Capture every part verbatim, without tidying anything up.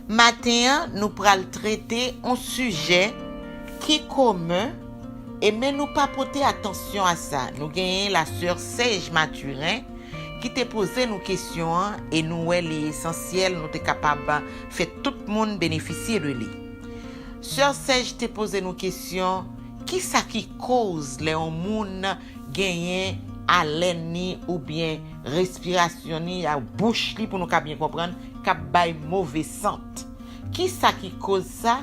Maten an, nou pral trete yon sijè ki komen, e men nou pa pote atansyon a sa. Nou genyen la sè Sèj Mathurin ki te poze nou kesyon an, e nou wè li esansyèl, nou te kapab fè tout moun benefisye de li. Sè Sèj te poze nou kesyon, kisa ki koz lè yon moun genyen alèn ni oubyen respirasyon ni, a bouch li, pou nou ka byen konprann, k ap bay move sant? Kisa ki koz sa,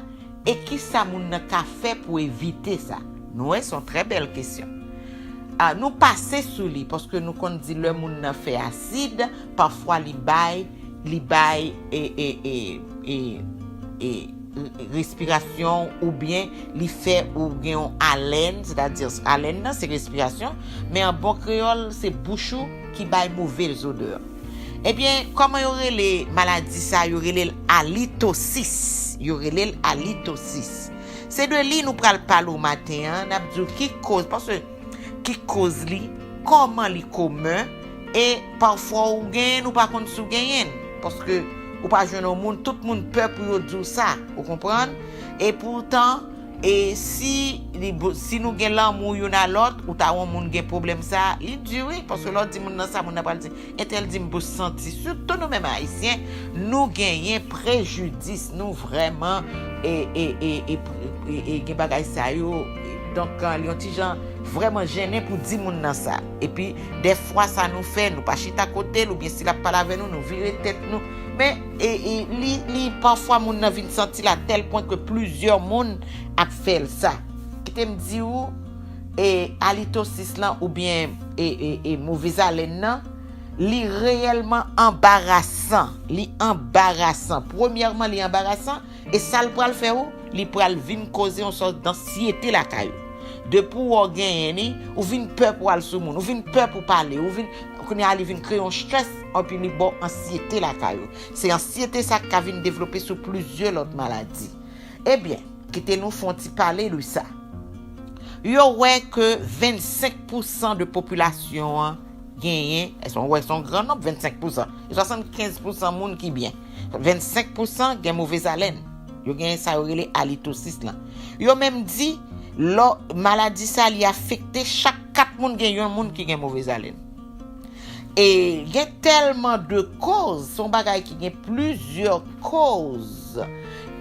e kisa moun nan ka fè pou evite sa? Nou wè, se yon trè bèl kesyon. Ah, nou pase sou li, paske nou konn di lè moun nan fè asid, pafwa li bay, li bay, e, e, e, e, e, respirasyon, oubyen li fè ou gen yon alèn, sètadi alèn nan se respirasyon, men an bon kreyòl, se bouch ou ki bay move zodè. Ebyen, kòman yo rele maladi sa? Yo rele l alitosis. Yo rele l alitosis. Se de li nou pral pale w maten an, n ap di w ki koz, paske ki koz li, kòman li komen, e pafwa ou genyen l, ou pa konn si w genyen l. Paske ou pa jwenn yon moun, tout moun pè pou yo di w sa, ou konprann? E poutan, e si li, si nou gen lanmou youn a lòt, ou ta wè yon moun gen pwoblèm sa, li di wi, paske lè w di moun nan sa, moun nan pral di, entèl di m bouch santi. Sitou nou menm Ayisyen, nou genyen prejidis, nou vrèman, e, e, e, e, e, e gen bagay sa yo. Donk, li yon ti jan vrèman jennen pou di moun nan sa. Epi, dèfwa sa nou fè, nou pa chita kote l, oubyen si l ap pale avè nou, nou vire tèt nou. Men, e, e, li, li, pafwa moun nan vin santi l a tèl pwen ke plizyè moun ap fè l sa. Kite m di w, e, alitosis lan oubyen, e, e, e, move zalèn nan, li reyèlman anbarasan. Li anbarasan. Premyèman, li anbarasan. E sa l pral fè ou, li pral vin koze yon sòt dansyete lakay ou. Depi w wè w genyen li, ou vin pè pou al sou moun, ou vin pè pou pale, ou vin, kounye a li vin kreye yon strès, anpi li ba w ansyete lakay ou. Se ansyete sa k ka vin devlope sou plizyè lòt maladi. Ebyen, kite nou fè yon ti pale de sa. Yo wè ke vennsenk pousan de popilasyon an genyen, e se yon, wè, se yon gran nonb, vennsenk pousan. E swasannkenz pousan moun ki byen. Vennsenk pousan gen move zalèn. Yo genyen sa yo rele alitosis lan. Yo menm di, lò, maladi sa li afekte chak kat moun, gen yon moun ki gen move zalèn. E gen tèlman de koz, se yon bagay ki gen plizyè koz.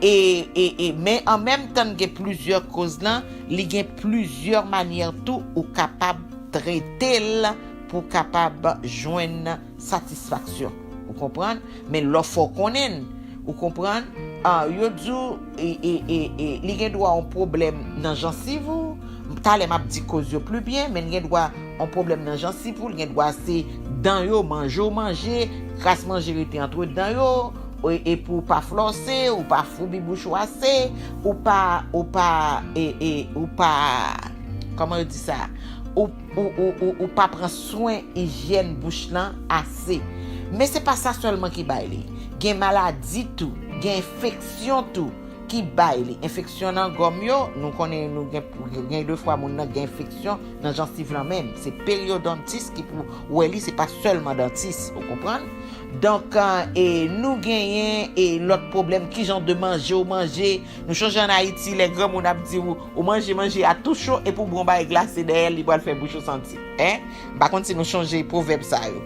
E, e, e, men an menm tan gen plizyè koz lan, li gen plizyè manyè tou ou kapab trete l pou kapab jwenn satisfaksyon. Ou konprann? Men lè w fè w konnen, ou konprann? Ah, yo di w, e, e, e, e, li gen dwa yon pwoblèm nan jansiv ou. Talè m ap di koz yo pli byen, men l gen dwa yon pwoblèm nan jansiv ou, l gen dwa se dan yo, manje w manje, kras manje rete antre dan yo, e, e pou w pa flòse, ou pa foubi bouch ou ase, ou pa, ou pa, e, e, ou pa, kòman yo di sa? Ou, ou, ou, ou, ou pa pran swen ijyèn bouch lan ase. Men se pa sa sèlman ki bay li. Gen maladi tou, gen enfeksyon tou ki bay li. Enfeksyon nan gòm yo, nou konnen nou gen, gen de fwa moun nan gen enfeksyon nan jansiv lan menm. Se peryodontis ki pou wè li, se pa sèlman dantis, ou konprann? Donk, e, nou genyen, e, lòt pwoblèm, ki jan de manje ou manje. Nou chonje ann Ayiti, lè granmoun ap di ou, ou manje manje a tou cho, epi ou bwè yon bagay glase dèyè l, li pral fè bouch ou santi. Hein? M pa konn si nou chonje pwovèb sa yo.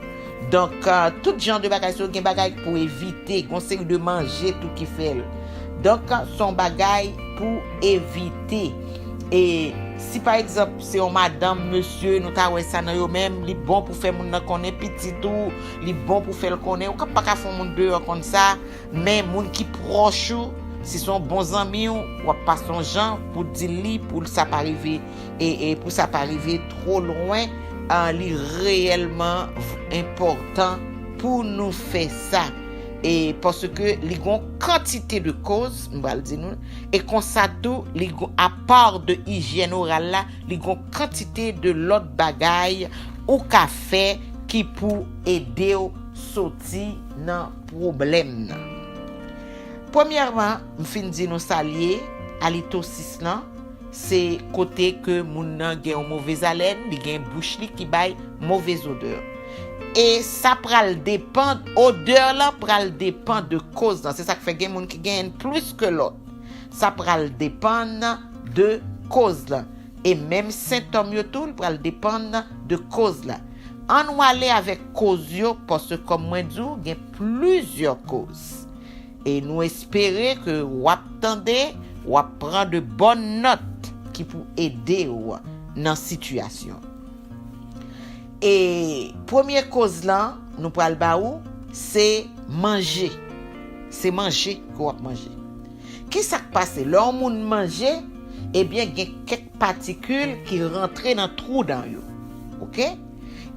Donk, e, tout jan de bagay sa yo, gen bagay pou evite, gen yon seri de manje tou ki fè l. Donk, se yon bagay pou evite. E si pa egzanp, se yon madanm, mesye, nou ta wè sa nan yo menm, li bon pou fè moun nan konnen pitit ou, li bon pou fè l konnen, ou ka, pa ka fè yon moun deyò konn sa, men moun ki pwòch ou, si se yon bon zanmi w, w ap pase yon jan pou di li, pou sa pa rive, e, e pou sa pa rive twò lwen, a, li reyèlman v-, enpòtan pou nou fè sa. E paske li gon kantite de koz, m pral di nou, e konsa tou, li gon, apa de ijyèn oral la, li gon kantite de lòt bagay ou ka fè ki pou ede w soti nan pwoblèm nan. Premyèman, m fin di nou sa l ye, alitosis lan, se kote ke moun nan gen yon move zalèn, li gen bouch li ki bay move zodè. E sa pral depann, odè lan pral depann de koz lan. Se sa k fè gen moun ki genyen l plis ke lòt. Sa pral depann de koz lan. E menm sentòm yo tou, l pral depann de koz la. Ann nou ale avèk koz yo, paske kòm mwen di w, gen plizyè koz. E nou espere ke w ap tande, w ap pran de bòn nòt ki pou ede w nan sitiyasyon. E premye koz lan, nou pral ba ou, se manje. Se manje ke w ap manje. Kisa k pase? Lè yon moun manje, ebyen, gen kèk patikil ki rantre nan twou dan yo. Oke?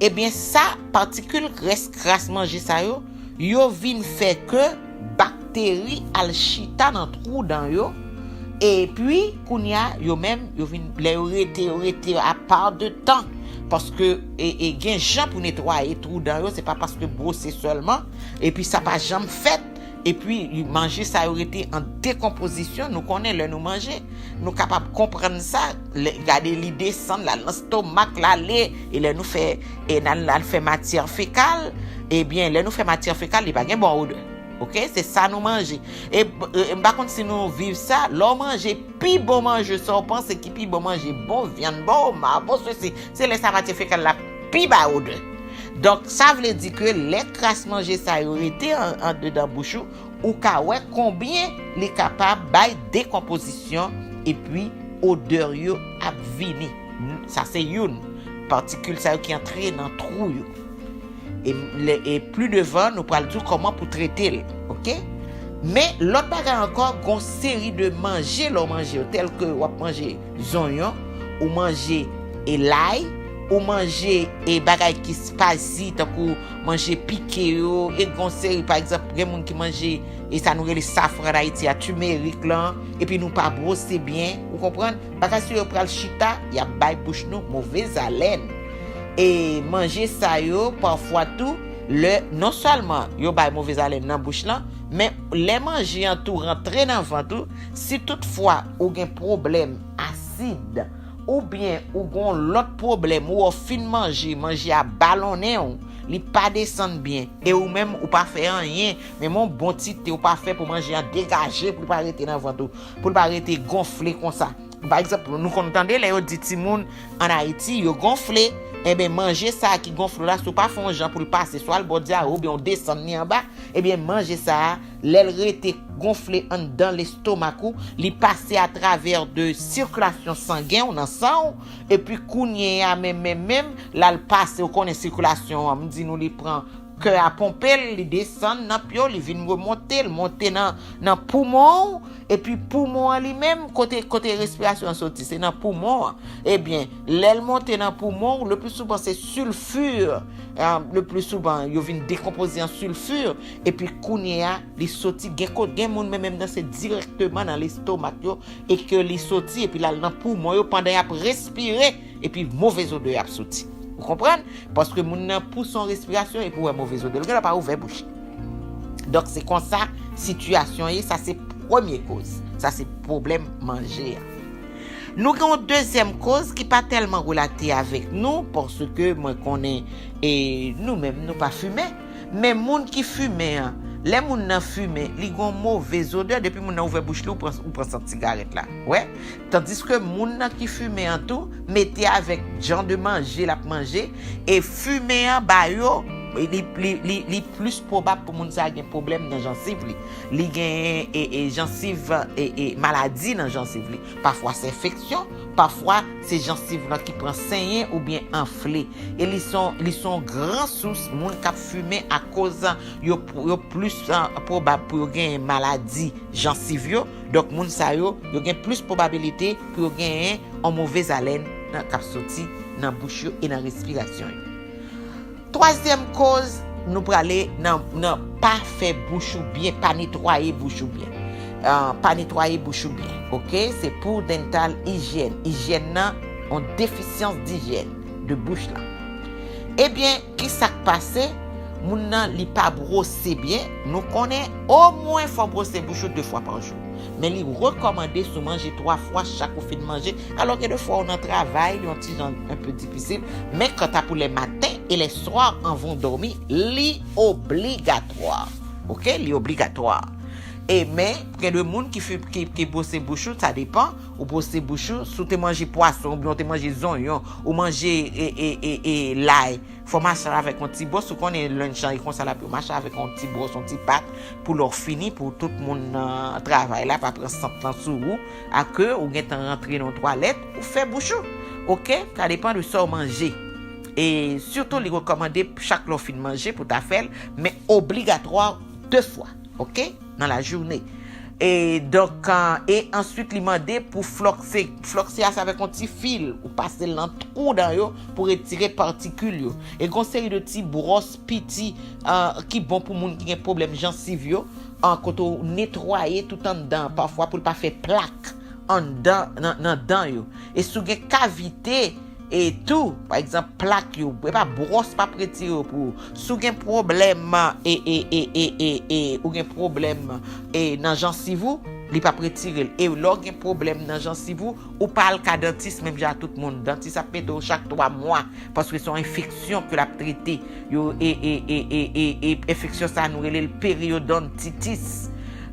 Ebyen, sa, patikil rès kras manje sa yo, yo vin fè ke bakteri al chita nan twou dan yo, epi, kounye a, yo menm, yo vin, lè yo rete, yo rete apa de tan, paske, e, e, gen jan pou netwaye twou dan yo, se pa paske bwose sèlman, epi sa pa janm fèt, epi manje sa yo rete an dekonpozisyon, nou konnen lè nou manje, nou kapab konprann sa, lè, gade li desann, l al nan lestomak, l ale, e lè nou fè, e n al, n al fè matyè fekal, ebyen, lè nou fè matyè fekal, li pa gen bon odè. Oke? Se sa nou manje. E, e, e m pa konn si nou viv sa, lè w manje pi bon manje, sa w panse ki pi bon manje, bon vyann, bon omar, bon sesi, se lè sa matyè fekal la pi bay odè. Donk, sa vle di ke lè kras manje sa yo rete an, andedan bouch ou, ou ka wè konbyen li kapab bay dekonpozisyon epi odè yo ap vini. Sa se youn. Patikil sa yo ki antre nan twou yo. E, lè, e pli devan, nou pral di w kòman pou trete l, oke? Men, lòt bagay ankò, gon seri de manje lè w manje yo, tèl ke w ap manje zonyon, ou manje e lay, ou manje e bagay ki spicy, tankou manje pike yo, e gon seri, pa egzanp, gen moun ki manje, e sa nou rele safran an Ayiti a, timerik lan, epi nou pa bwose byen, ou konprann? Bagay sa yo pral chita, y ap bay bouch nou move zalèn. E manje sa yo, pafwa tou, lè, non sèlman yo bay move zalèn nan bouch lan, men lè manje an tou rantre nan vant ou, si toutfwa ou gen pwoblèm asid, oubyen ou gon lòt pwoblèm, ou fin manje, manje a balonnen w, li pa desann byen, e ou menm ou pa fè anyen, menm yon bon ti te ou pa fè pou manje an degaje, pou l pa rete nan vant ou, pou l pa rete gonfle konsa. Pa egzanp, nou konn tande lè yo di timoun ann Ayiti, yo gonfle, enben manje sa a ki gonfle w la, si w pa fè yon jan pou l pase, swa l bò dyare oubyen w desann li anba, ebyen manje sa a, lè l rete gonfle anndan lestomak ou, li pase atravè de sikilasyon sangen w nan san w, epi kounye a menm, menm, menm, l al pase, ou konnen sikilasyon an, m di nou li pran kè a ponpe l, li desann nan pye w, li vin remonte, l monte nan, nan poumon w, epi poumon an li menm, kote, kote respirasyon an soti, se nan poumon an. Ebyen, lè l monte nan poumon w, le pli souvan se silfi, eh, le pli souvan, yo vin dekonpoze an silfi, epi kounye a, li soti, gen ko-, gen moun menm, menm nan se dirèkteman nan lestomak yo, e ke li soti, epi l al nan poumon yo, pandan y ap respire, epi move zodè ap soti. Ou konprann? Paske moun nan pouse yon respirasyon epi w wè move zodè. L genlè pa ouvè bouch. Donk, se konsa sitiyasyon ye. Sa se premye koz. Sa se pwoblèm manje a. Nou gen yon dezyèm koz ki pa tèlman relate avèk nou, paske mwen konnen, e, nou menm, nou pa fimen. Men moun ki fimen an, lè moun nan fimen, li gon move zodè, depi moun nan ouvè bouch li, ou pran, ou pran sant sigarèt la. Wè? Tandiske moun nan ki fimen an tou, mete avèk jan de manje l ap manje, e fimen an ba yo, li, li, li, li plis pwobab pou moun sa a gen pwoblèm nan jansiv li. Li genyen, e, e, jansiv, e, e, maladi nan jansiv li. Pafwa se enfeksyon, pafwa se jansiv lan ki pran senyen oubyen anfle. E li se yon, li se yon gran sous moun k ap fimen akoz yo, yo plis, eh, pwobab pou yo genyen maladi jansiv yo. Donk, moun sa yo, yo gen plis pwobabilite pou yo genyen yon move zalèn nan, k ap soti nan bouch yo e nan respirasyon yo. Twazyèm koz, nou prale nan, nan pa fè bouch ou byen, pa netwaye bouch ou byen. Ah, pa netwaye bouch ou byen, oke? Se pou dental ijyèn. Ijyèn nan, yon defisyans dijyèn de bouch lan. Ebyen, ki sa k pase? Moun nan, li pa bwose byen, nou konnen omwen fò w bwose bouch ou de fwa pa jou. Men li rekòmande si w manje twa fwa chak ou fin manje. Alò gen de fwa ou nan travay, li yon ti jan un peu difisil, men kanta pou le matin et le soir anvan w dòmi, li obligatwa. Oke, li obligatwa. E men, gen de moun ki, ki, ki bwose bouch ou, sa depan, ou bwose bouch ou, si w te manje pwason, oubyen w te manje zonyon, ou manje e, e, e, e lay, fò w mache avèk yon ti bwòs, ou konnen lennjan e konsa l ap yo mache avèk yon ti bwòs, yon ti pat, pou lè w fini, pou tout moun nan travay la pa pran sant lan sou ou, a ke ou gentan rantre nan twalèt, ou fè bouch ou. Oke? Sa depan de sa w manje. E sitou, li rekòmande chak lè w fin manje pou ta fè l, men obligatwa de fwa. Oke? Nan lajounen. E donk, e answit li mande pou flòkse. Flòkse a se avèk yon ti fil, ou pase l nan twou dan yo pou retire patikil yo. E gon seri de ti bwòs piti ki bon pou moun ki gen pwoblèm jansiv yo, kote w netwaye tout anndan an pafwa pou l pa fè plak anndan, nan, nan dan yo. E si w gen kavite, e tou, pa egzanp, plak yo, e pa bwòs p ap retire yo pou ou. Si w gen pwoblèm, e, e, e, e, e, e, ou gen pwoblèm, e, nan jansiv ou, li p ap retire l. E lè w gen pwoblèm nan jansiv ou, ou pa al ka dantis menm jan a tout moun. Dantis ap mete w chak twa mwa, paske se yon enfeksyon ke l ap trete. Yo, e, e, e, e, e, e enfeksyon sa a, nou rele l peryodontitis.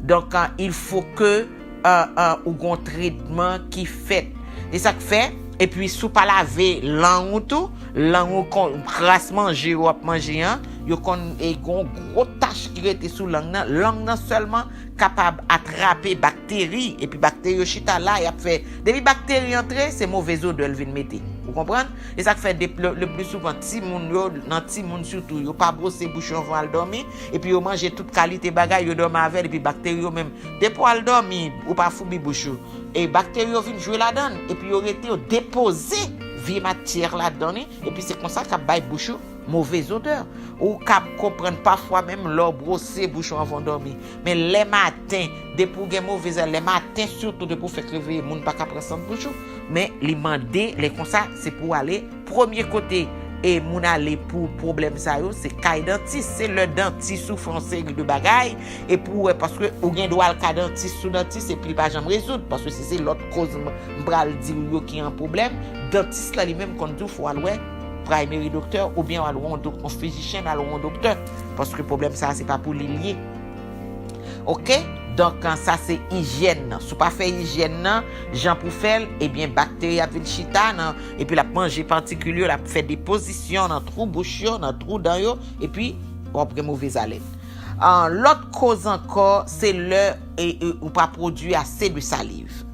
Donk, il faut que, e, e, ou gon tretman ki fèt. E sa k fè, epi si w pa lave lang ou tou, lang ou kon, kras manje w ap manje an, yo konn, e, gon gwo tach ki rete sou lang nan. Lang nan sèlman kapab atrape bakteri, epi bakteri yo chita la, y ap fè, depi bakteri antre, se move zodè l vin mete. Ou konprann? E sa k fè de, le, le pli souvan, timoun yo, nan timoun sitou, yo pa bwose bouch yo anvan al dòmi, epi yo manje tout kalite bagay, yo dòmi avè l, epi bakteri yo menm, depi w al dòmi, ou pa foubi bouch ou. E bakteri yo vin jwe ladan l, epi yo rete, yo depoze vye matyè ladan li, epi se konsa k ap bay bouch ou move zodè. Ou kab konprann pafwa menm lè w bwose bouch ou anvan w dòmi. Men lè maten, depi w gen move zalèn, lè maten sitou, depi w fèk reveye, moun pa ka pran sant bouch ou. Men li mande, lè konsa, se pou w ale premye kote e moun ale pou pwoblèm sa yo, se kay dantis. Se lè dantis ou fè yon seri de bagay, epi w wè, paske ou gen dwa al ka dantis sou dantis, epi li pa janm rezoud, paske si se lòt koz m, m pral di w yo ki an pwoblèm, dantis la li menm konn di w fò w al wè primary doctor, oubyen w al wè yon dok-, yon physician, al wè yon doktè, paske pwoblèm sa a se pa pou li l ye. Oke? Donk, sa se ijyèn nan. Si w pa fè ijyèn nan, jan pou fè l, ebyen, bakteri ap vin chita nan, epi l ap manje patikil yo, l ap fè depozisyon nan twou bouch yo, nan twou dan yo, epi w ap gen move zalèn. An, lòt koz ankò, se lè, e, e, ou pa pwodui ase de saliv.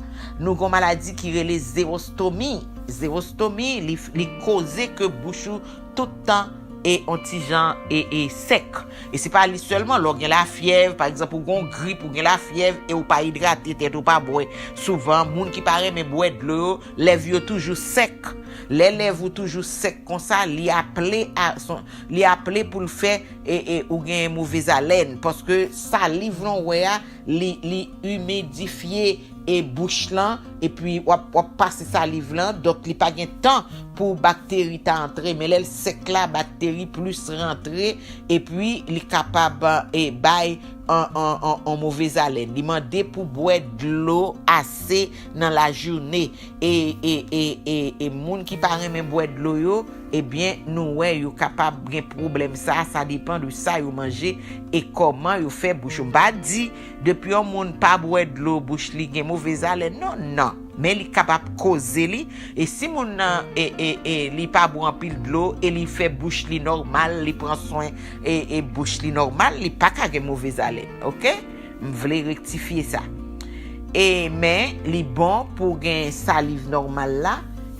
Nou gon maladi ki rele zewostomi. Zewostomi, li, li koze ke bouch ou tout tan e on ti jan e, e sèk. E se pa li sèlman, lè w gen lafyèv, pa egzanp, ou gen yon grip, ou gen lafyèv e ou pa idrate tèt ou, pa bwè. Souvan, moun ki pa renmen bwè dlo yo, lèv yo toujou sèk. Lè lèv ou toujou sèk konsa, li aple a, son, li aple pou l fè e, e ou gen move zalèn, paske saliv lan w wè a, li, li imidifye e bouch lan, epi w ap, w ap pase saliv lan, donk li pa gen tan pou bakteri ta antre, men lè l sèk la, bakteri plis rantre, epi li kapab, e, bay an, an, an, an move zalèn. Li mande pou bwè dlo ase nan lajounen. E, e, e, e, e moun ki pa renmen bwè dlo yo, ebyen, nou wè yo kapab gen pwoblèm sa, sa depan de sa yo manje e kòman yo fè bouch yo. M pa di, depi yon moun pa bwè dlo, bouch li gen move zalèn, non, non. Men li kapab koze li, e si moun nan, e, e, e, li pa bwè anpil dlo, e li fè bouch li nòmal, li pran swen, e, e bouch li nòmal, li pa ka gen move zalèn, oke? M vle rektifye sa. E, men, li bon pou w gen saliv nòmal la.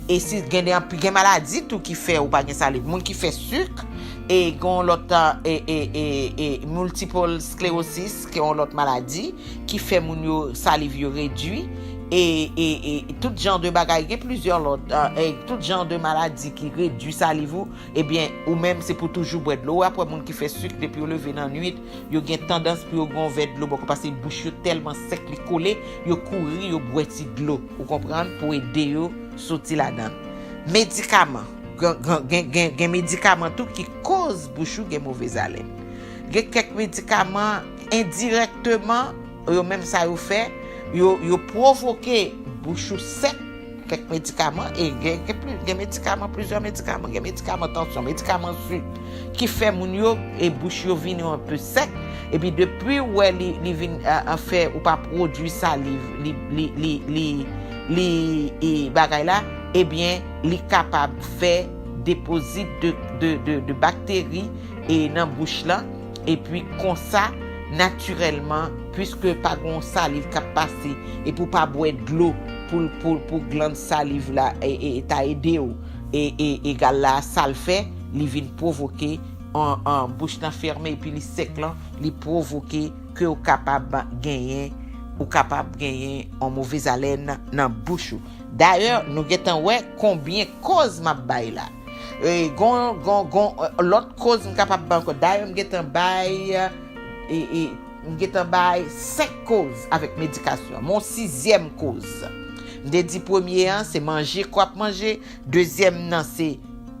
E si gen de, gen maladi tou ki fè ou pa gen saliv. Moun ki fè sik, e gen lòt, e, e, e, e, multiple sclerosis, ki yon lòt maladi, ki fè moun yo, saliv yo redui. E, e, e tout jan de bagay, gen plizyè lòt, e, e tout jan de maladi ki redui saliv ou, ebyen, ou menm, se pou toujou bwè dlo. Ou ap wè moun ki fè sik, depi yo leve nan nwit, yo gen tandans pou yo gen yon vè dlo bò kò, paske bouch yo tèlman sèk, li kole, yo kouri, yo bwè ti dlo, ou konprann, pou ede yo soti ladan l. Medikaman. Gen, gen, gen, gen, gen medikaman tou ki koz bouch ou gen movez alèn. Gen kèk medikaman endirèkteman, yo menm sa yo fè, yo, yo pwovoke bouch ou sèk, kèk medikaman, e gen, gen, pli- gen medikaman, plizyè medikaman, gen medikaman tansyon, medikaman sik, ki fè moun yo, e bouch yo vin yon pe sèk, epi depi w wè li, li vin a, a fè ou pa pwodui saliv, li, li, li, li, li, e, bagay la, ebyen, li kapab fè depozit de, de, de, de bakteri e nan bouch lan, epi konsa, natirèlman, piske pa gen yon saliv k ap pase, epi w pa bwè dlo pou, pou, pou glann saliv la, e, e, e ta ede w, e, e egal la, sa l fè, li vin pwovoke an, an bouch lan fèmen, epi li sèk lan, li pwovoke ke w kapab genyen, ou kapab genyen yon movez alèn nan bouch ou. Dayè, nou gentan wè konbyen koz m ap bay la. E, gon, gon, gon, e, lòt koz m kapab bay ankò. Dayè, m gentan bay, e, e, m gentan bay senk koz avèk medikasyon. Mon sizyèm koz. M te di premye an, se manje ke w ap manje. Dezyèm nan, se,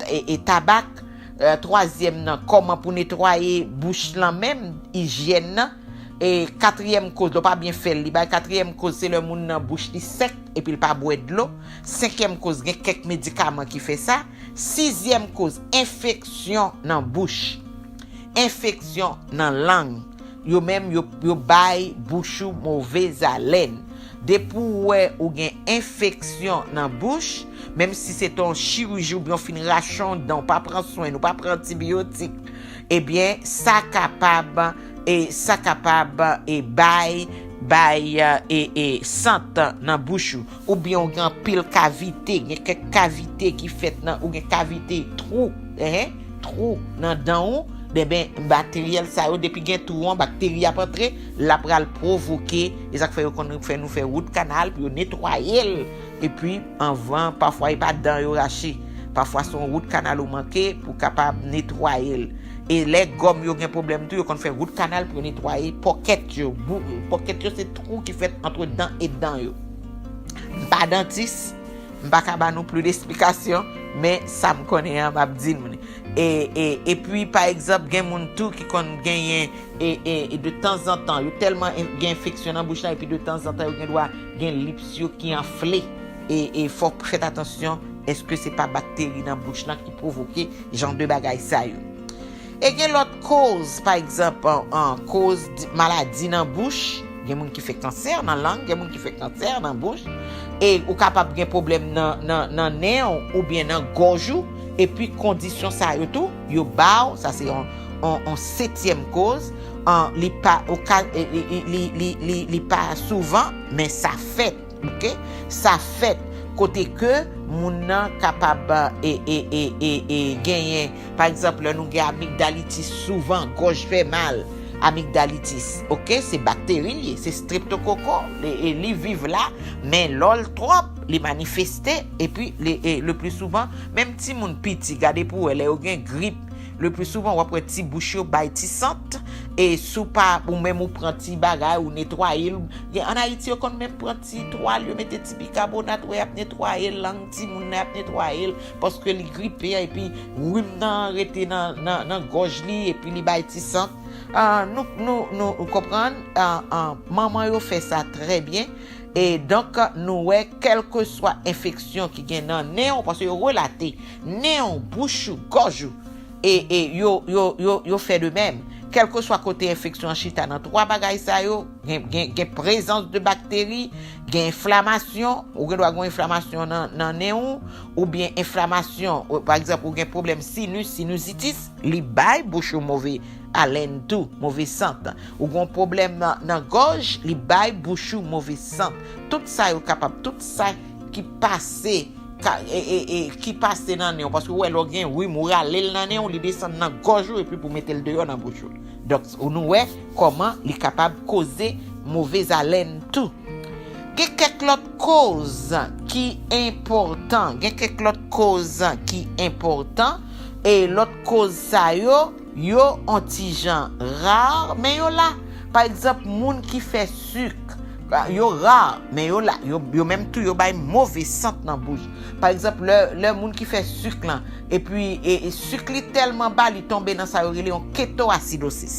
e, e, tabak. E, twazyèm nan, kòman pou netwaye bouch lan menm, ijyèn nan. E, katriyèm koz, lè w pa byen fè l, li bay katriyèm koz, se lè moun nan bouch li sèk, epi l pa bwè dlo. Senkyèm koz, gen kèk medikaman ki fè sa. Sizyèm koz, enfeksyon nan bouch. Enfeksyon nan lang. Yo menm, yo, yo bay bouch ou movez alèn. Depi w wè ou gen enfeksyon nan bouch, menm si se te yon chiriji oubyen w fin rache yon dan, w pa pran swen, ou pa pran antibiyotik, ebyen, sa kapab, e, sa kapab, e, bay, bay, e, e, sant nan bouch ou. Oubyen w gen anpil kavite, gen kèk kavite ki fèt nan, ou gen kavite twou, enhen, twou nan dan ou, enben, materyèl sa yo, depi gen twou an, bakteri ap antre, l ap pral pwovoke, e sa k fè yo konn fè nou fè wout kanal pou yo netwaye l, epi anvan, pafwa e pa dan yo rache, pafwa se yon wout kanal ou manke pou kapab netwaye l. E lè gòm yo gen pwoblèm tou, yo konn fè wout kanal pou yo netwaye pòkèt yo. Bou-, pòkèt yo se twou ki fèt ant dan e dan yo. M pa dantis, m pa ka ba nou plis esplikasyon, men sa m konnen an, m ap di nou li. E, e, epi, pa egzanp, gen moun tou ki konn genyen, e, e, e de tanzantan, yo tèlman en-, gen enfeksyon nan bouch lan, epi de tanzantan, yo gen dwa gen lips yo ki anfle. E, e fòk fèt atansyon, èske se pa bakteri nan bouch lan ki pwovoke jan de bagay sa yo? E gen lòt koz, pa egzanp, an, an, koz di-, maladi nan bouch. Gen moun ki fè kansè nan lang, gen moun ki fè kansè nan bouch. E ou kapab gen pwoblèm nan, nan, nan nen w oubyen nan gòj ou. Epi kondisyon sa yo tou, yo ba w, sa se yon, yon, yon setyèm koz. An, li pa, ou ka, e, e, e, li, li, li, li pa souvan, men sa fèt. Ok? Sa fèt kote ke moun nan kapab, e, e, e, e, e, genyen, pa egzanp, lè nou gen amigdalitis souvan, gòj fè mal, amigdalitis, ok, se bakteri l ye, se streptokoko, e, e li viv la, men lè l twòp, li manifeste, epi li, e, le pli souvan, menm timoun piti, gade pou wè, lè yo gen grip, le pli souvan, w ap wè ti bouch yo bay ti sant, e si w pa, ou menm ou pran ti bagay, ou netwaye l, gen, ann Ayiti, yo konn menm pran ti twal, yo mete ti bikabonat, wè, y ap netwaye lang timoun nan, y ap netwaye l, paske li gripe, epi rim nan rete nan, nan, nan gòj li, epi li bay ti sant. Ah, nou, nou, nou, ou konprann? Ah, ah, manman yo fè sa trè byen. E donk, nou wè, kèlkeswa enfeksyon ki gen nan nen w, paske yo relate, nen w, bouch ou, gòj ou, e, e yo, yo, yo, yo fè de menm. Kèlkeswa kote enfeksyon an chita nan twa bagay sa yo, gen, gen, gen prezans de bakteri, gen enflamasyon, ou gen dwa gen enflamasyon nan, nan nen w, oubyen enflamasyon, ou, pa egzanp, ou gen pwoblèm sinus, sinusitis, li bay bouch ou move alèn tou, move sant. Ou gen pwoblèm nan, nan gòj, li bay bouch ou move sant. Tout sa yo kapab, tout sa ki pase, ka, e, e, e, ki pase nan nen w, paske ou wè lè w gen rim, ou rale l nan nen w, li desann nan gòj ou, epi pou mete l deyò nan bouch ou. Donk, ou nou wè kòman li kapab koze move alèn tou. Gen kèk lòt koz ki enpòtan, gen kèk lòt koz ki enpòtan, e lòt koz sa yo, yo on ti jan ra, men yo la. Pa egzanp, moun ki fè sik, Yo ra, men yo la, yo, yo menm tou, yo bay move sant nan bouch. Pa egzanp, lè, lè moun ki fè sik lan, epi e, e sik li tèlman ba, li tonbe nan sa yo rele yon ketoasidosis.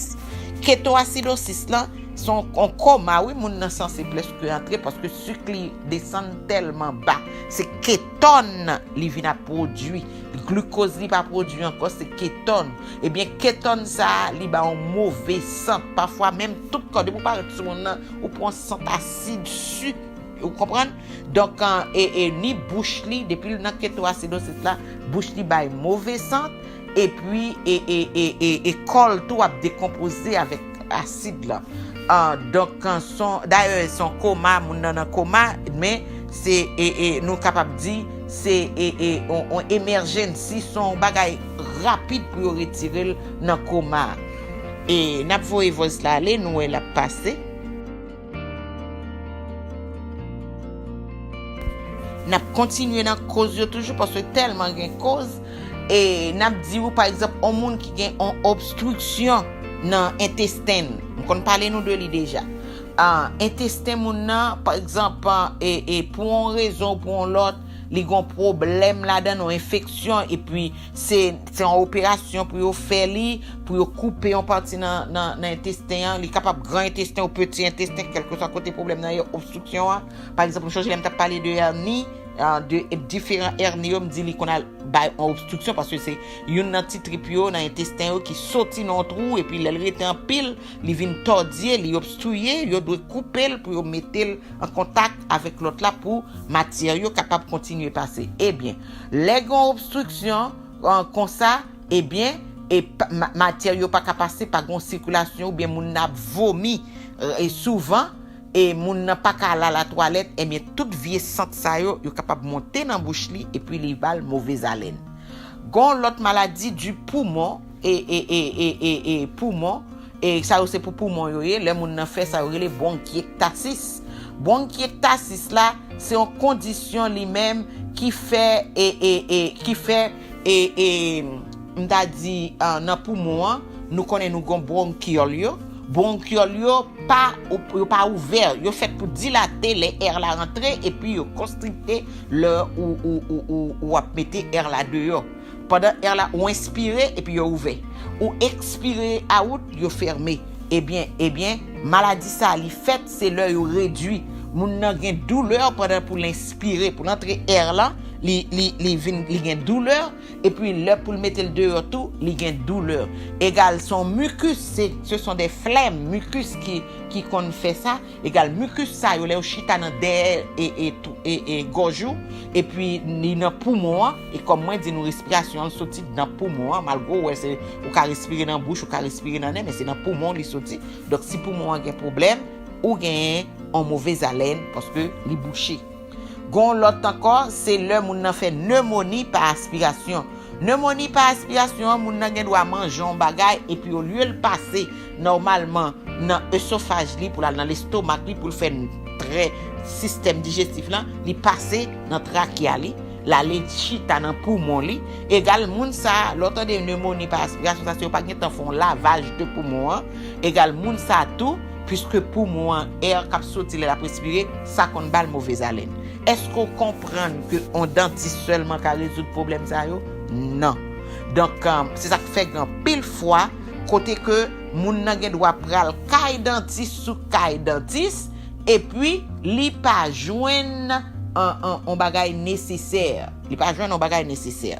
Ketoasidosis lan, se yon, yon koma, wi, moun nan sanse prèske antre, paske sik li desann tèlman ba. Se ketòn li vin ap pwodui. Glikoz li pa pwodui ankò, se ketòn. Ebyen, ketòn sa a, li ba yon move sant. Pafwa, menm tout kò, depi w parèt sou moun nan, ou pran sant asid, sik, ou konprann? Donk, an, e, e, ni bouch li, depi l nan ketoasidosis la, bouch li bay move sant, epi, e, e, e, e, e kò l tou ap dekonpoze avèk asid la. Ah, donk, an, son, dayè, se yon koma, moun nan nan koma, men se, e, e, nou kapab di, se, e, e, on, on emèjensi, se yon bagay rapid pou yo retire l nan koma. E n ap voye vòs la ale, nou wè l ap pase. N ap kontinye nan koz yo toujou, paske tèlman gen koz. E n ap di w, pa egzanp, yon moun ki gen yon obstriksyon nan entesten l. M konn pale nou de li deja. Ah, entesten moun nan, pa egzanp, e, e pou yon rezon ou pou yon lòt, li gen yon pwoblèm ladan l, yon enfeksyon, epi se, se yon operasyon pou yo fè li, pou yo koupe yon pati nan, nan, nan entesten an. Li kapab gran entesten ou peti entesten, kèlkeswa kote pwoblèm nan ye, obstriksyon an. Pa egzanp, m chonje lè m t ap pale de èni, ah, de diferan èni yo, m di li konn al bay yon obstriksyon, paske se youn nan ti trip yo nan entesten yo ki soti nan yon twou, epi lè l rete anpil, li vin tòdye, li obstriye, yo dwe koupe l pou yo mete l an kontak avèk lòt la pou matyè yo kapab kontinye pase. Ebyen, lè gen yon obstriksyon, an, konsa, ebyen, e pa, ma-, matyè yo pa ka pase, pa gen yon sikilasyon, oubyen moun nan ap vomi, e, e souvan, e moun nan pa ka al alatwalèt, ebyen, tout vye sant sa yo, yo kapab monte nan bouch li, epi li ba l move zalen. Gon lòt maladi di poumon, e, e, e, e, e, e poumon, e sa yo se pou poumon yo ye, lè moun nan fè sa yo rele bwonkyektasis. Bwonkyektasis la, se yon kondisyon li menm ki fè, e, e, e, ki fè, e, e, m ta di, ah, nan poumon an, nou konnen nou gon bwonkyòl yo. Bwonkyòl yo pa, yo pa ouvè, yo fèt pou dilate lè èr la rantre, epi yo konstrikte lè ou, ou, ou, ou, ou ap mete èr la deyò. Pandan èr la, ou enspire epi yo ouvè. Ou ekspire out, yo fèmen. Ebyen, ebyen, maladi sa a, li fèt, se lè yo redui. Moun nan gen doulè pandan pou l enspire, pou l antre èr la, li, li, li vin, li gen doulè, epi lè pou l mete l deyò tou, li gen doulè. Egal, se yon mikis, se, ce sont des phlegmes, mikis ki, ki konn fè sa. Egal, mikis sa yo, lè yo chita nan dèyè e, e, tou- e, e gòj ou, epi li nan poumon an, e kòm mwen di nou, respirasyon an soti nan poumon an, malgre w wè se, ou ka respire nan bouch, ou ka respire nan nen, men se nan poumon li soti. Donk, si poumon an gen pwoblèm, ou genyen yon move zalen, paske li bouche. Gon lòt ankò, se lè moun nan fè nemoni pa aspirasyon. Nemoni pa aspirasyon an, moun nan gen dwa manje yon bagay, epi olye l pase nòmalman nan esofaj li, pou l al nan lestomak li, pou l fè n-, trè, sistèm dijestif lan, li pase nan trakea li, l ale chita nan poumon li. Egal, moun sa a, lè w tande nemoni pa aspirasyon, sa se yo pa gentan fè yon lavaj de poumon an. Egal, moun sa a tou, piske poumon an, èr k ap soti lè l ap respire, sa konn ba l move zalen. Èske w konprann ke yon dantis sèlman ka rezoud pwoblèm sa yo? Non. Donk, um, se sa k fè gen anpil fwa, kote ke moun nan gen dwa pral kay dantis sou kay dantis, epi li pa jwenn yon, yon, yon bagay nesesè. Li pa jwenn yon bagay nesesè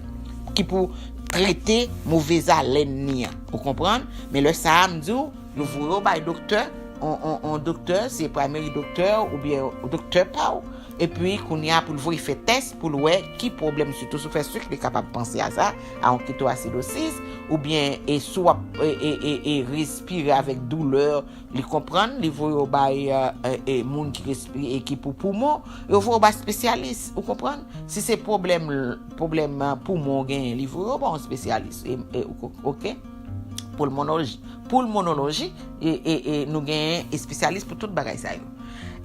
ki pou trete move zalen li an. Ou konprann? Men lè sa a, m di w, yo voye w bay doktè, on, on, on doktè, se primary doktè oubyen doktè pa w. Epi, kounye a, pou l voye fè tès, pou l wè ki pwoblèm, sitou si w fè sik, li kapab panse a sa, a yon ketoasidosis, oubyen, e si w ap, e, e, e, e respire avèk doulè, li konprann, li voye w bay, e, e, e, moun ki respire, e ki pou poumon, yo voye w bay espesyalis, ou konprann? Si se pwoblèm, pwoblèm, e, poumon w genyen, li voye w bay yon espesyalis, e, e, ou ko-, oke? Pulmonoloji, pulmonoloji, e, e, e nou genyen espesyalis pou tout bagay sa yo.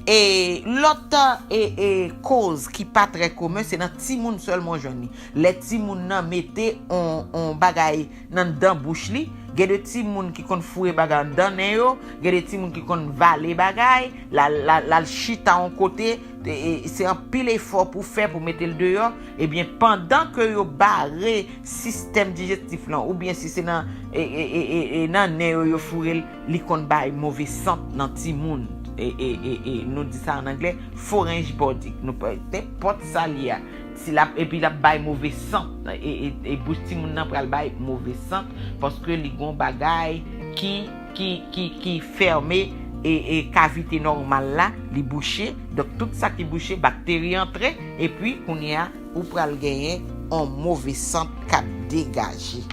E lòt, e, e, koz ki pa trè komen, se nan timoun sèlman w jwenn li. Lè timoun nan mete on, on bagay nan dan bouch li, Gen de timoun ki konn foure bagay anndan nen yo, gen de timoun ki konn vale bagay, l al, l al, l al chita yon kote, e, e, se anpil efò pou fè pou mete l deyò. Ebyen, pandan ke yo bare sistèm dijestif lan, oubyen si se nan, e, e, e, e, e, nan nen yo, yo foure l, li konn bay move sant nan timoun. E, e, e, e, nou di sa an anglè, pharynge body. Nou pa, nenpòt sa l ye a. Si l ap, epi l ap bay move sant. E, e, e bouch timoun nan pral bay move sant, paske li gon bagay ki, ki, ki, ki fèmen, e, e kavite nòmal la, li bouche. Donk, tout sa ki bouche, bakteri antre, epi kounye a, ou pral genyen on move sant k ap degaje.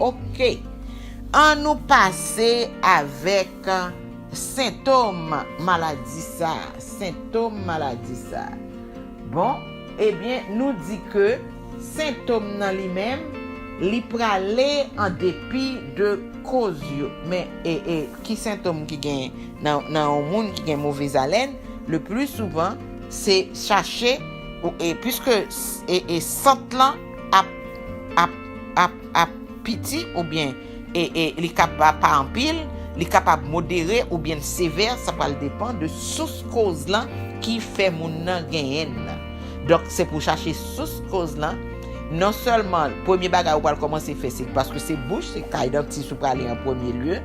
Oke. An nou pase avèk, e, sentòm maladi sa. Sentòm maladi sa. Bon, ebyen, nou di ke sentòm nan li menm, li prale an depi de koz yo. Men, e, e, ki sentòm ki gen nan, nan yon moun ki gen move zalen? Le pli souvan, se chache, ou, e, piske s-, e, e sant lan ap, ap, ap, ap piti oubyen, e, e, li kapab pa anpil, li kapab modere oubyen sevè, sa pral depann de sous koz lan ki fè moun nan genyen l nan. Donk, se pou chache sous koz lan. Non sèlman, premye bagay ou pral kòmanse fè, se paske se bouch, se kay dantis ou prale an premye lye.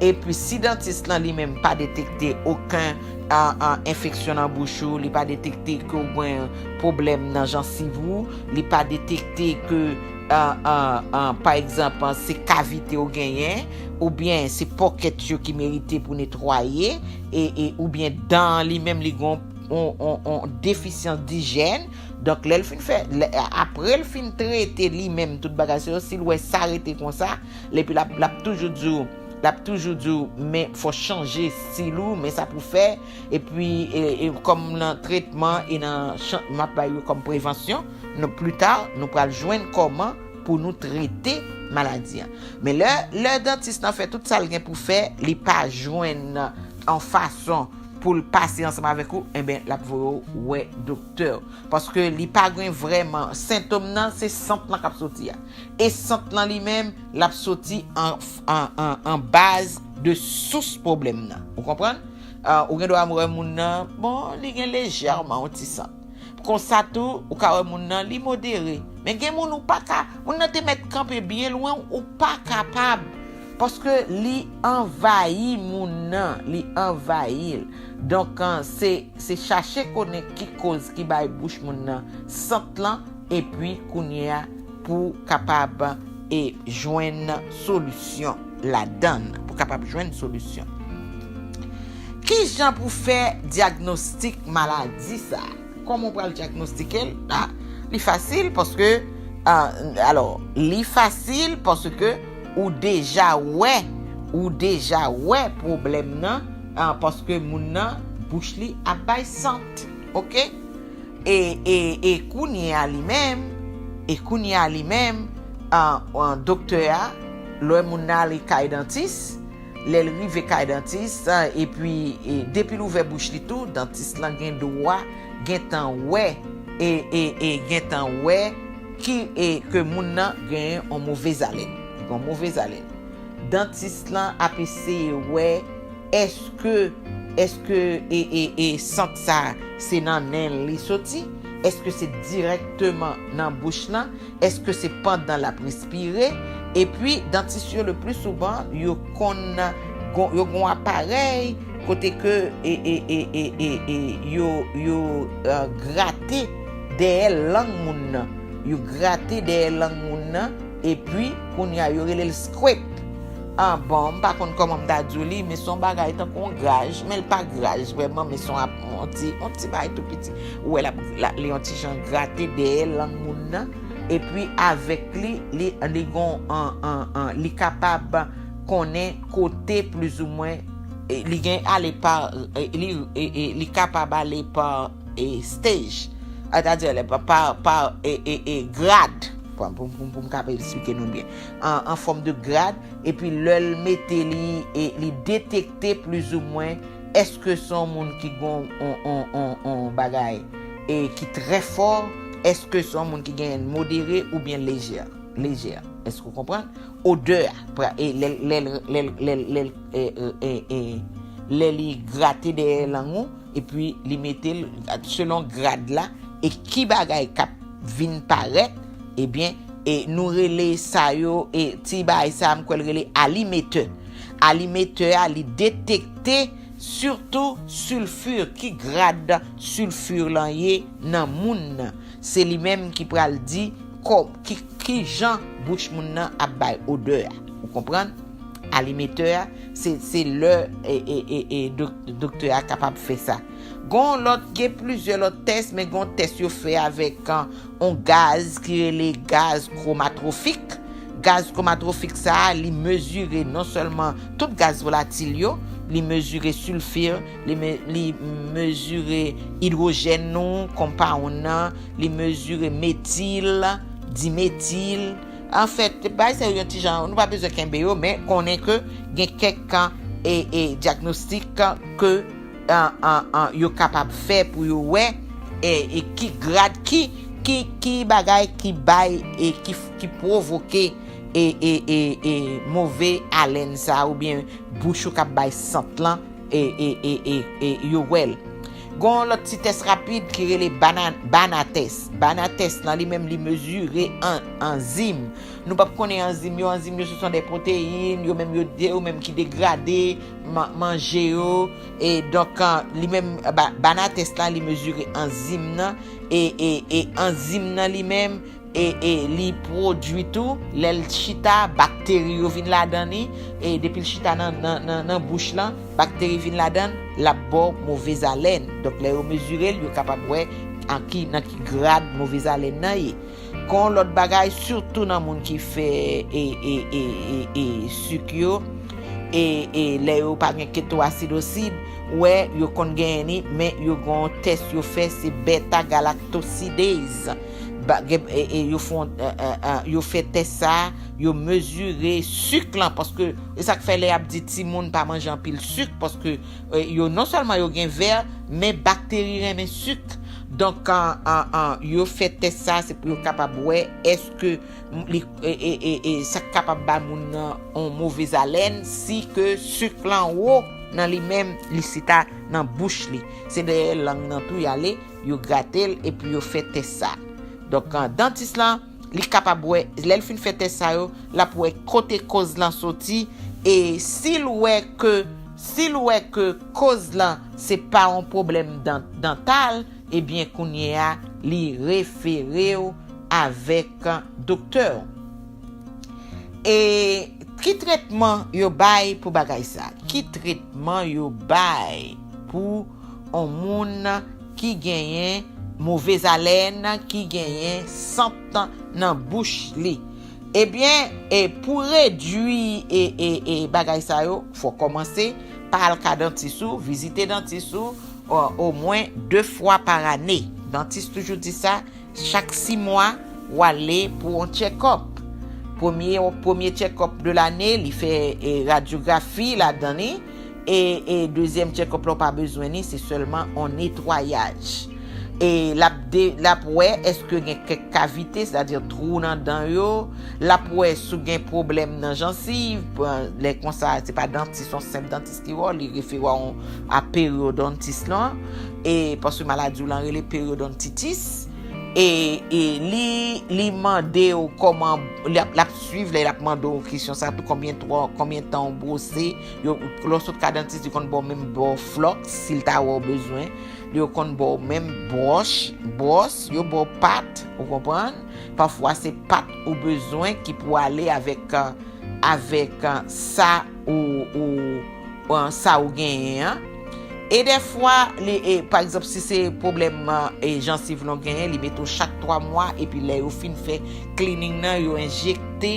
Epi, si dantis lan li menm pa detekte okenn, a, a, enfeksyon nan bouch ou, li pa detekte ke w gen pwoblèm nan jansiv ou, li pa detekte ke, a, a, a, pa egzanp, se kavite w genyen, oubyen se pòkèt yo ki merite pou netwaye, e, e, oubyen dan li menm li gen on, on, on defisyans dijyèn. Donk, lè l fin fè, lè, apre l fin trete li menm tout bagay sa yo, si l wè sa rete konsa, epi l ap, l ap toujou di w, l ap toujou di w, men fò chanje estil ou, men sa pou fè, epi, e, e, kòm nan tretman e nan chan-, m ap bay yo kòm prevansyon, nou, pli ta, nou pral jwenn kòman pou nou trete maladi an. Men lè, lè dantis lan fè tout sa l gen pou fè, li pa jwenn an fason pou l pase ansanm avèk ou, enben, l ap voye w wè doktè. Paske li pa gen vrèman, sentòm nan, se sant lan k ap soti a. E sant lan li menm, l ap soti an, an, an, an baz de sous pwoblèm nan. Ou konprann? A, ou gen dwa wè moun nan, bon, li gen lejèman yon ti sant. Konsa tou, ou ka wè moun nan, li modere. Men gen moun ou pa ka, moun nan te mèt kanpe byen lwen w, ou pa kapab. Paske li anvayi moun nan, li anvayi l. Donk, an, se, se chache konnen ki koz ki bay bouch moun nan sant lan, epi kounye a pou kapab, e, jwenn solisyon ladan l, pou kapab jwenn solisyon. Ki jan pou fè dyagnostik maladi sa a? Kòman w pral dyagnostike l? A, li fasil paske, a, alò, li fasil paske ou deja wè, ou deja wè pwoblèm nan, a, paske moun nan, bouch li ap bay sant, oke? E, e, e kounye a li menm, e kounye a li menm, a, a, doktè a, lè moun nan ale kay dantis, lè l rive kay dantis, a, epi, e, depi l ouvè bouch li tou, dantis lan gen dwa gentan wè, e, e, e gentan wè ki, e, ke moun nan genyen yon move zalen. Yon move zalen. Dantis lan ap eseye wè èske, èske, e, e, e sant sa se nan nen l li soti? Èske se dirèkteman nan bouch lan? Èske se pandan l ap respire? Epi, dantis yo, le pli souvan, yo konn gon-, yo gon aparèy kote ke, e, e, e, e, e, e, yo, yo, e, grate dèyè lang moun nan. Yo grate dèyè lang moun nan, epi, kounye a, yo rele l scrape. A, bon, m pa konn kòman m ta di w li, men se yon bagay tankou yon graj, men l pa graj vrèman, men se yon ap-, yon ti, yon ti bagay tou piti. Ou wè l ap, l ap, li yon ti jan grate dèyè lang moun nan, epi avèk li, li, li gon, an, an, an, li kapab konnen kote plizoumwen, e, li gen ale pa, e, li, e, e, li kapab ale pa, e, stage. Sètadi, pa, pa, pa, e, e, e, grad. Pou, pou, pou, pou m kapab eksplike nou byen. An, an fòm de grad, epi lè l mete li, e, li detekte plizoumwen èske se yon moun ki gen yon, yon, yon, yon, yon bagay, e ki trè fò, èske se yon moun ki gen modere oubyen lejè, lejè. Èske w konprann? Odè a, pra- e lè l- lè l- lè l- lè l- lè l- e- e- e- e- lè li grate dèyè lang ou, epi li mete l selon grad la, e ki bagay k ap vin parèt, ebyen, e nou rele sa yo, e ti bagay sa a, m kwè l rele alimetè. Alimetè a, li detekte sitou silfi, ki grad silfi lan ye nan moun nan. Se li menm ki pral di kò- ki, ki jan bouch moun nan ap bay odè a. Ou konprann? Alimetè a, se, se lè e, e, e, e dok- doktè a kapab fè sa. Gon lòt, gen plizyè lòt tès, men gon tès yo fè avèk an, on gaz ki rele gaz kwomatwofik. Gaz kwomatwofik sa a, li mezire non sèlman tout gaz volatil yo, li mezire silfi, li, me- li mezire idwojèn nou, konpawonn nan, li mezire metil, dimetil. Anfèt, bagay sa yo yon ti jan, nou pa bezwen kenbe yo, men konnen ke gen kèk e, e, dyagnostik ke an, an, an, yo kapab fè pou yo wè e, e ki grad, ki, ki, ki bagay ki bay e ki, ki pwovoke e, e, e, e move alèn sa oubyen bouch ou k ap bay sant lan e, e, e, e, e yo wè l. Gon lòt ti tès rapid ki rele bana, bana tès. Bana tès lan li menm li mezire an, anzim. Nou p ap konnen anzim yo, anzim yo se son de pwoteyin, yo menm yo de, yo menm ki degrade man- manje yo. E donk, an, li menm, ba- bana tès la, li mezire anzim nan, e, e, e anzim nan li menm, e, e li pwodui tou, lè l chita, bakteri yo vin ladan li, e depi l chita nan, nan, nan, nan bouch lan, bakteri vin ladan, l ap ba w movez alèn. Donk, lè yo mezire l, yo kapab wè an ki, nan ki grad movez alèn nan ye. Gon lòt bagay, sitou nan moun ki fè e, e, e, e, e, sik yo, e, e lè yo pa gen ketoasidosid, wè, yo konn genyen li, men yo gon tès yo fè, se beta galaktosidez. Ba- gen- e, e, yo fè, e, e, e, yo fè tès sa, yo mezire sik lan, paske e sa k fè lè y ap di timoun pa manje anpil sik, paske e, yo non sèlman yo gen vè, men bakteri renmen sik. Donk, an, an, an, yo fè tès sa, se pou yo kapab wè èske m- li, e, e, e, e, sa k kapab ba moun nan on movez alèn, si ke sik lan wo nan li menm, li chita nan bouch li. Se dèyè lang nan tou y ale, yo grate l epi yo fè tès sa. Donk, an, dantis lan, li kapab wè, lè l fin fè tès sa yo, l ap wè kote koz lan soti, e si l wè ke, si l wè ke koz lan se pa yon pwoblèm dan- dantal, ebyen kounye a, li refere w avèk doktè w. E ki tretman yo bay pou bagay sa? Ki tretman yo bay pou on moun ki genyen movez alèn, ki genyen sant nan bouch li? Ebyen, e pou redui e, e, e bagay sa yo, fò kòmanse pa al ka dantis ou, vizite dantis ou, o- omwen de fwa pa ane. Dantis toujou di sa, chak sis mwa, w ale pou yon tchèkòp. Premye, premye tchèkòp de lane, li fè e, radyografi ladan li. E, e dezyèm tchèkòp la, w pa bezwen li, se sèlman yon netwayaj. E l ap de- l ap wè èske gen kèk kavite, sètadi twou nan dan yo. L ap wè si w gen pwoblèm nan jansiv. Lè konsa, se pa dantis, yon senp dantis ki wè w, li refere w a yon- a peryodontis lan. E paske maladi w lan rele peryodontitis. E, e li, li mande w kòman, l ap, l ap swiv lè l ap mande w kesyon sa tou, konbyen twa, konbyen tan w bwose. Yo, lè w sot ka dantis, li konn ba w menm ba w flòks, si l ta wè w bezwen. Yo konn ba w menm bwòch, bwòs, yo ba w pat, ou konprann? Pafwa se pat ou bezwen ki pou ale avèk, avèk sa ou, ou, sa ou genyen an. E dèfwa, li, e, pa egzanp, si se pwoblèm e, jansiv lan w genyen, li mete w chak twa mwa, epi lè yo fin fè cleaning nan, yo enjekte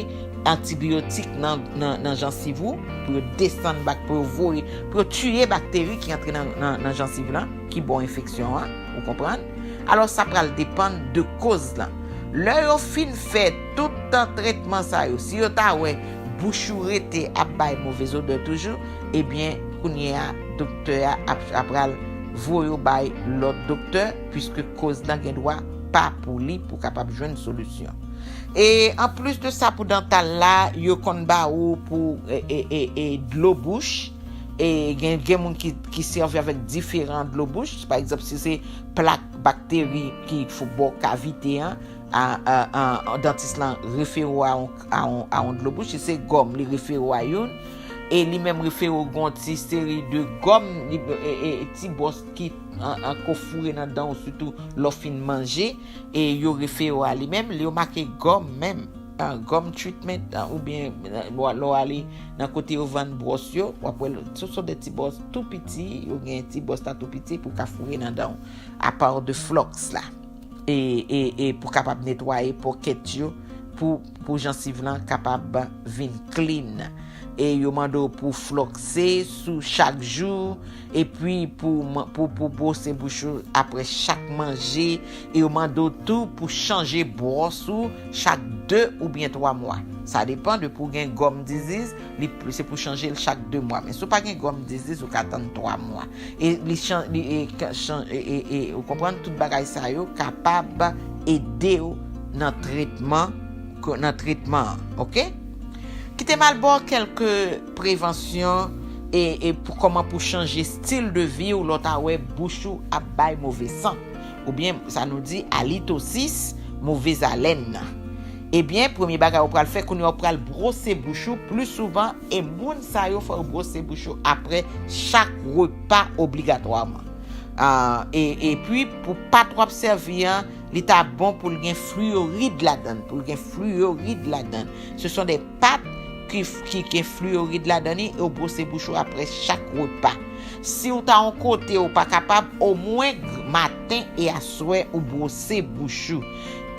antibiyotik nan, nan, nan jansiv ou, pou yo desann bak, pou yo voye, pou yo tiye bakteri ki antre nan, nan, nan jansiv lan, ki ba w enfeksyon an, ou konprann? Alò, sa pral depann de koz lan. Lè yo fin fè tout tretman sa yo, si yo ta wè bouch ou rete ap bay movez odè toujou, ebyen, kounye a, doktè a ap, ap pral voye w bay lòt doktè, piske koz lan gen dwa pa pou li pou kapab jwenn solisyon. E anplis de sa, pou dantal la, yo konn ba ou pou e, e, e, e, dlo bouch. E gen, gen moun ki, ki sèvi avèk diferan dlo bouch. Pa egzanp, si se plak bakteri ki fou bò kavite an, a, a, a, dantis lan refere w a yon, a yon, a yon dlo bouch. Si se gòm, li refere w a youn. E li menm refere w gon ti seri de gòm, li, e, e, ti bwòs ki an, an ko foure nan dan w, sitou lè w fin manje. E yo refere w a li menm, yo make gòm menm, ah, gum treatment, ah, oubyen, ah, lè w ale nan kote yo vann bwòs yo, w ap wè l, se, se de ti bwòs tou piti, yo gen ti bwòs la tou piti pou w ka foure nan dan w, apa de flòks la. E, e, e pou kapab netwaye pòkèt yo, pou, pou jansiv lan kapab vin clean. E yo mande w pou flòkse sou chak jou, epi pou, pou, pou bwose bouch ou apre chak manje. E yo mande w tou pou chanje bwòs ou chak de oubyen twa mwa. Sa depann de pou gen gum disease, li, se pou chanje l chak de mwa. Men si w pa gen gum disease, ou ka tann twa mwa. E li chan-, li, e, ka-, chan-, e, e, e, ou konprann, tout bagay sa yo kapab ede w nan tretman, ko-, nan tretman an, oke? Kite m al ba w kèlke prevansyon e, e pou kòman pou chanje stil de vi w lè w ta wè bouch ou ap bay move sant. Oubyen, sa nou di alitosis, move zalen nan. Ebyen, premye bagay ou pral fè, kounye a ou pral bwose bouch ou pli souvan, e moun sa yo fò yo bwose bouch yo apre chak repa obligatwaman. Ah, e, epi, pou pat w ap sèvi an, li ta bon pou l gen fluoride ladan l, pou l gen fluoride ladan l. Ce sont des pâtes ki, ki gen fluoride ladan li, e w bwose bouch ou apre chak repa. Si w ta yon kote ou pa kapab, omwen maten e aswè ou bwose bouch ou.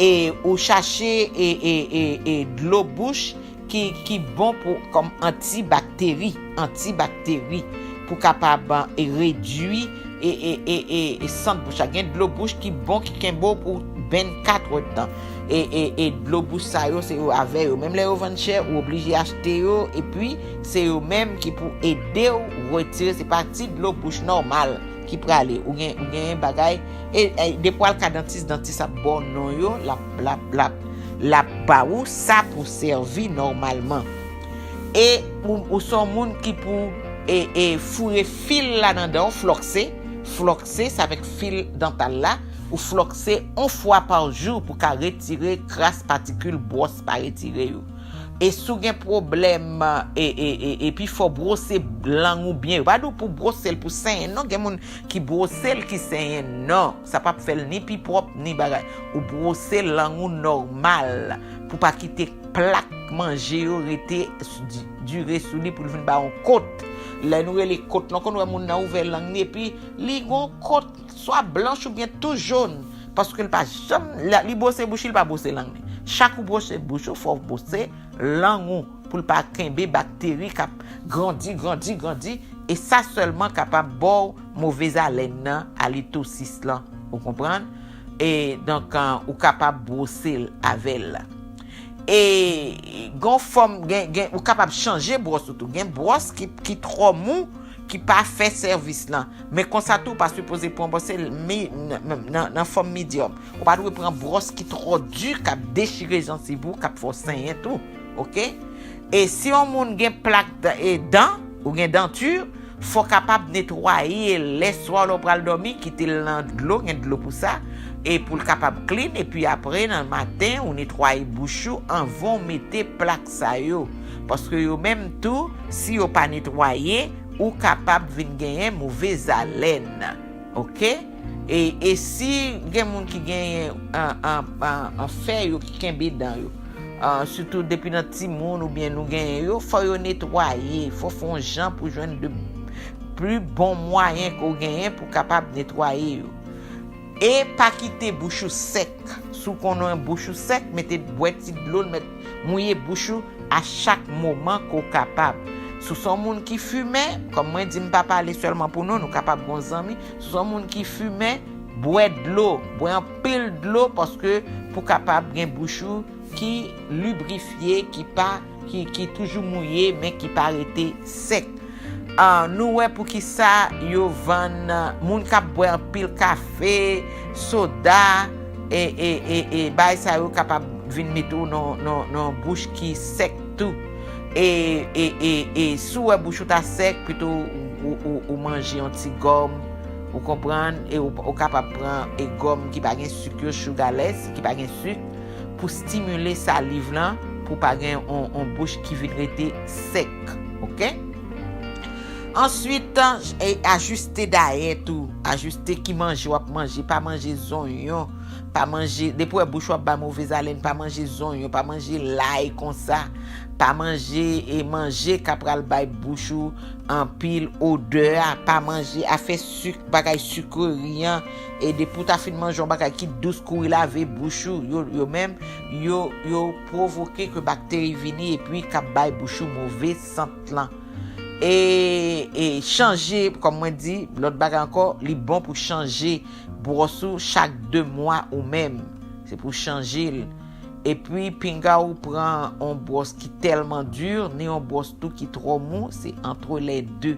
E ou chache e, e, e, e dlo bouch ki, ki bon pou, kòm antibakteri, antibakteri, pou kapab, e, redui e, e, e, e, e sant bouch la. Gen dlo bouch ki bon, ki kenbe w pou vennkat èdtan. E, e, e dlo bouch sa yo, se yo avè yo. Menm lè yo vann chè, ou oblije achte yo, epi se yo menm ki pou ede w retire, se pa ti dlo bouch nòmal ki prale. Ou gen, ou gen bagay, e, e depi w al ka dantis, dantis ap ba w non yo, l ap, l ap, l ap, l ap ba ou sa pou sèvi nòmalman. E ou, ou se yon moun ki pou, e, e foure fil la nan dan w, flòkse, flòkse, se avèk fil dantal la, ou flòkse yon fwa pa jou pou ka retire kras patikil bwòs pa retire yo. E si w gen pwoblèm, e, e, e, epi fò w bwose lang ou byen. Yo pa di w pou bwose l pou senyen, non. Gen moun ki bwose l ki senyen, non. Sa p ap fè l ni pi pwòp, ni bagay. Ou bwose lang ou nòmal pou pa kite plak manje yo rete s-, di-, dire sou li pou l vin ba yon kot. Lè nou rele kot lan, konn wè moun nan ouvè lang li, epi li gon kot, swa blanch oubyen tou jòn, paske l pa janm, la, li bwose bouch li, li pa bwose lang li. Chak ou bwose bouch ou, fò w bwose lang ou pou l pa kenbe bakteri k ap grandi, grandi, grandi, e sa sèlman kapab ba w move zalen nan, alitosis lan, ou konprann? E donk, an, ou kapab bwose l avè l. E gon fòm, gen, gen, ou kapab chanje bwòs ou tou. Gen bwòs ki, ki twò mou, ki pa fè sèvis lan. Men konsa tou, ou pa sipoze pran bwòs mi-, nan, nan, nan fòm medium. Ou pa dwe pran bwòs ki twò di, k ap dechire jansiv ou, k ap fè w senyen tou. Oke? E si yon moun gen plak dan, e dan, ou gen danti, fò w kapab netwaye l lèswa lè w pral dòmi, kite l nan dlo, gen dlo pou sa, e pou l kapab clean, epi apre nan maten, ou netwaye bouch ou anvan w mete plak sa yo. Paske yo menm tou, si yo pa netwaye, ou kapab vin genyen move zalen. Oke? E, e si gen moun ki genyen an, an, an, an fè yo ki kenbe dan yo, an, sitou depi nan timoun oubyen nou genyen yo, fò yo netwaye, fò fè yon jan pou jwenn de pli bon mwayen ke w genyen pou kapab netwaye yo. E pa kite bouch ou sèk. Si w konnen bouch ou sèk, mete bwè ti dlo, mete mouye bouch ou a chak moman ke w kapab. Si w se yon moun ki fimen, kòm mwen di, m pa pale sèlman pou nou, nou kapab gen yon zanmi. Si w se yon moun ki fimen, bwè dlo, bwè anpil dlo, paske pou kapab gen bouch ou ki librifye, ki pa, ki, ki toujou mouye, men ki pa rete sèk. Ah, nou wè poukisa yo vann, ah, moun k ap bwè anpil kafe, soda, e, e, e, e, bagay sa yo kapab vin mete w nan, nan, nan bouch ki sèk tou. E, e, e, e si w wè bouch ou ta sèk, pito ou, ou, ou, ou manje yon ti gòm, ou konprann, e ou, ou kapab pran e gòm ki pa gen sik yo, sugarless, ki pa gen sik, pou stimile saliv lan, pou pa gen on, on bouch ki vin rete sèk, oke? Answit, e ajiste dayèt ou, ajiste ki manje w ap manje, pa manje zonyon, pa manje, depi w wè bouch w ap bay movèzalèn, pa manje zonyon, pa manje lay konsa, pa manje e manje k ap pral bay bouch ou anpil odè a, pa manje afè sik, bagay sikreri an, e depi w ta fin manje yon bagay ki dous, kouri lave bouch ou, yo, yo menm, yo, yo pwovoke ke bakteri vini epi k ap bay bouch ou move sant lan. E, e chanje, kòm mwen di, lòt bagay ankò, li bon pou chanje bwòs ou chak de mwa ou menm. Se pou chanje l. Epi, pinga ou pran on bwòs ki tèlman di, ni on bwòs tou ki twò mou, se entre les deux.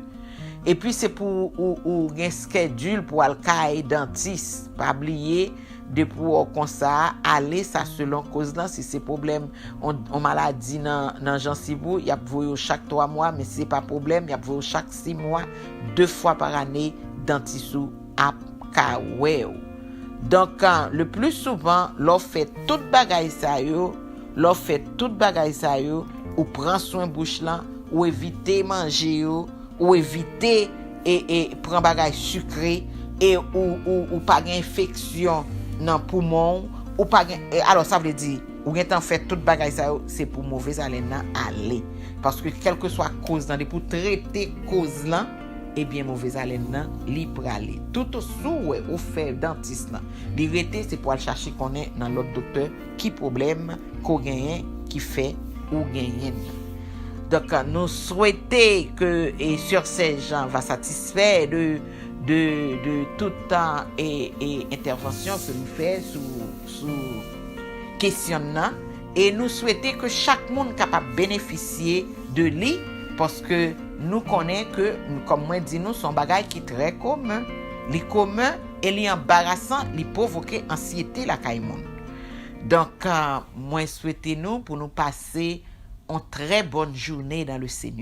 Epi, se pou ou, ou gen schedule pou al kay dantis. Pa bliye, depi w konsa, ale, sa selon koz lan. Si se pwoblèm, on, on maladi nan, nan jansiv ou, y ap voye w chak twa mwa, men si se pa pwoblèm, y ap voye w chak sis mwa, de fwa par ane, dantis ou ap ka wè w. Donk, le plus souvent, lè w fè tout bagay sa yo, lè w fè tout bagay sa yo, ou pran swen bouch lan, ou evite manje yo, ou evite e, e pran bagay sikre, e ou, ou, ou pa gen enfeksyon nan poumon w, ou pa gen, e, alò, sa vle di, ou gentan fè tout bagay sa yo, se pou movèzalèn nan ale. Paske kèlkeswa koz lan, depi w trete koz lan, ebyen, movèzalèn nan, li prale. Tout si w wè ou fè dantis lan, li rete, se pou al chache konnen nan lòt doktè ki pwoblèm ke w genyen ki fè ou genyen l. Donk, nou swete ke, e, Sè Sèjan va satisfè de, de, de tout, e, e, entèvansyon ke nou fè sou, sou kesyon nan. E nou swete ke chak moun kapab benefisye de li, paske nou konnen ke, kòm mwen di nou, se yon bagay ki trè komen. Li komen e li anbarasan, li pwovoke ansyete lakay moun. Donk, euh, mwen swete nou pou nou pase yon trè bòn jounen dans le Seigneur.